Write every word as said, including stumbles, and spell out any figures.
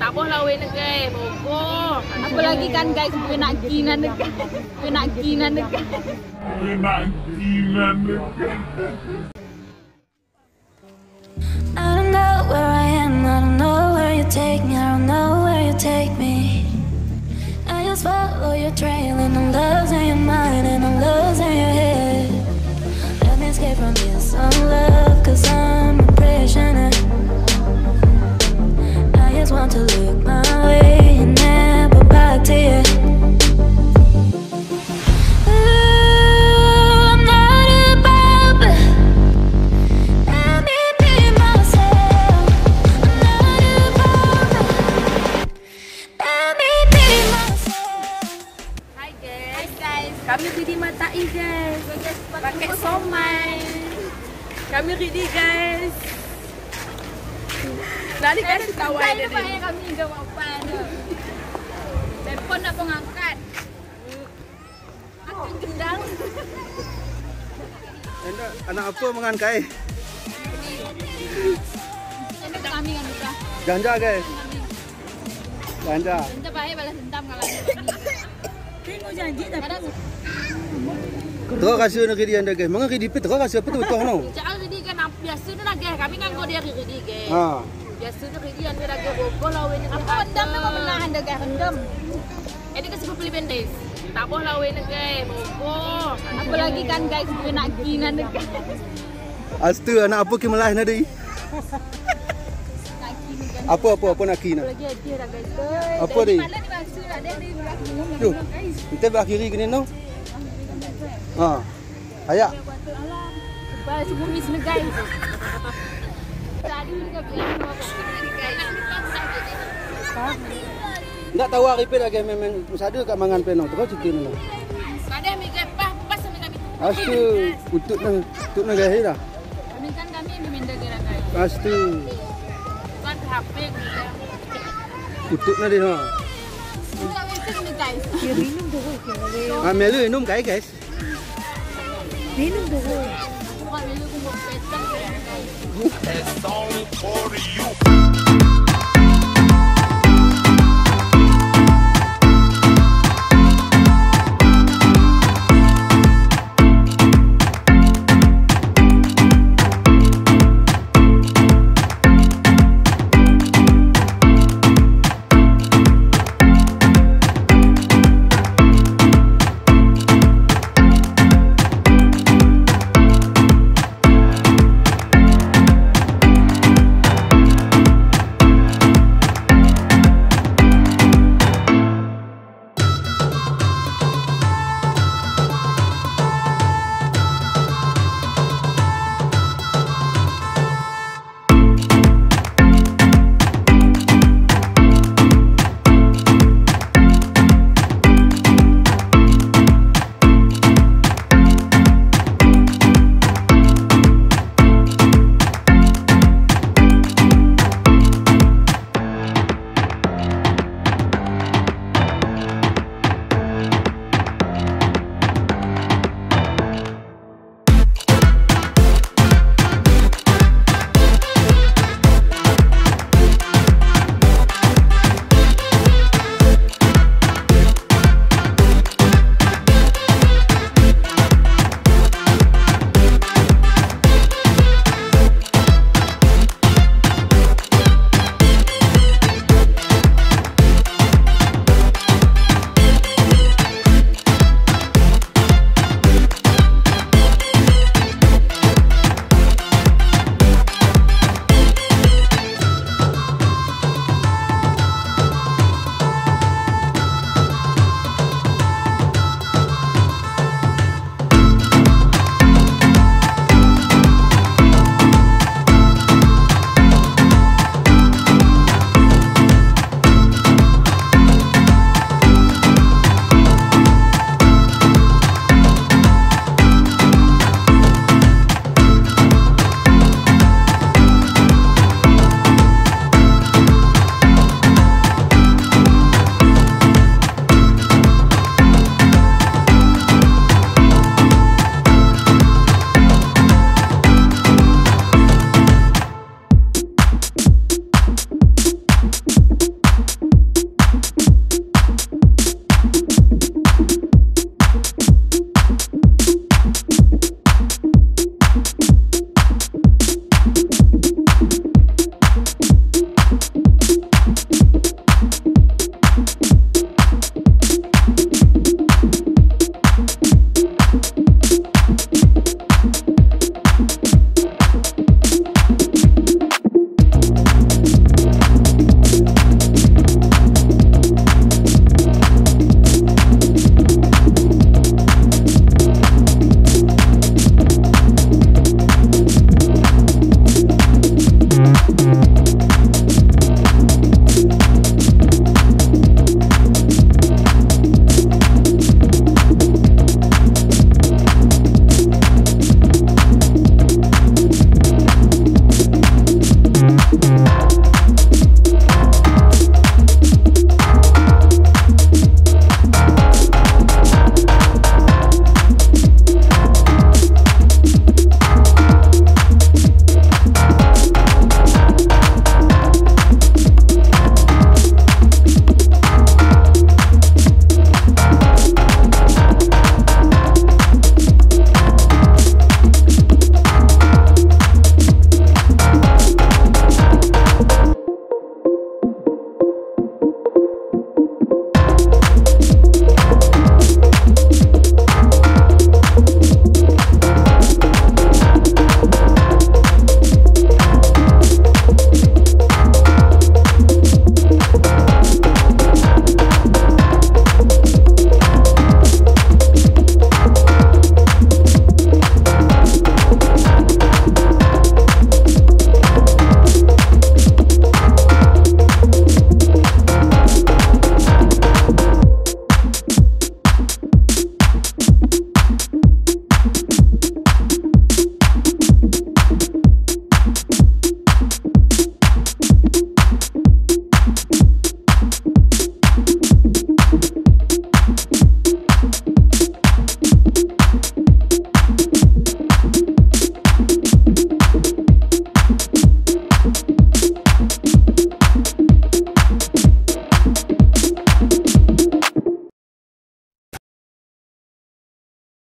Taboh lawét neuh, guys, bogoh. Apalagi kan, guys, peunak kinan neuh, guys. Peunak kinan neuh, guys. Peunak kinan neuh, guys. I don't know where I am, I don't know where you take me, I don't know where you take me. I just follow your trail and I'm losing your mind and I'm losing your head. Let me escape from this unlove, cause I'm a prisoner. I just want to look my way and never back to you. Ooh, I'm not a pauper. Let me be myself. I'm not a pauper. Let me be myself. Hai guys. Hai guys. Kami ready matai guys. Pakai somai. Kami ready guys. Nani guys, ketawa dia. Kami jawab apa tu? Telepon nak pengangkat. Akan gendang. Enda anak apa mangan kai? Enda kami kan kita. Ganja guys. Ganja. Enda baik balas dendam kalau ada kami. Tengok janji tapi. Terus rasa nak kiri anda guys. Mangan kiri pit terus rasa apa tu betul no? Cak kiri kan biasa tu lah guys. Kami kan kau dia kiri guys. Ha. Biasa tu kiri anda lagi bogoh lah weh. Apa rendam nama menang anda guys rendam? Ini kasi peuplih bendés. Taboh lawét neuh, guys. Bogoh. Apalagi kan, guys, peunak kinan neuh, guys. Astu, anak apa ke meulaih nadi? Apa, apa, apa nak kinan? Apalagi ada dah, guys. Apa ni? Malam ni masuk ada di belakang. Yo, kita belah kiri kena no. Ha. Ayak. Alah, sebumi senegai. Tadi juga bilang. Ndak tawa ripit lagi main-main. Masa ada kat mangan peno. Terus cerita ni. Ada mega pas, pas sama kami. Astu, utuk ni, utuk ni gaya dah. Kami kan kami main-main dah gerak guys. Astu. Kan H P gitu. Utuk ni dia. Enggak betul ni guys. Dia minum terus. Ah, Melu minum kai guys. Minum dulu. Bukan minum, bukan petang, guys. A song for you.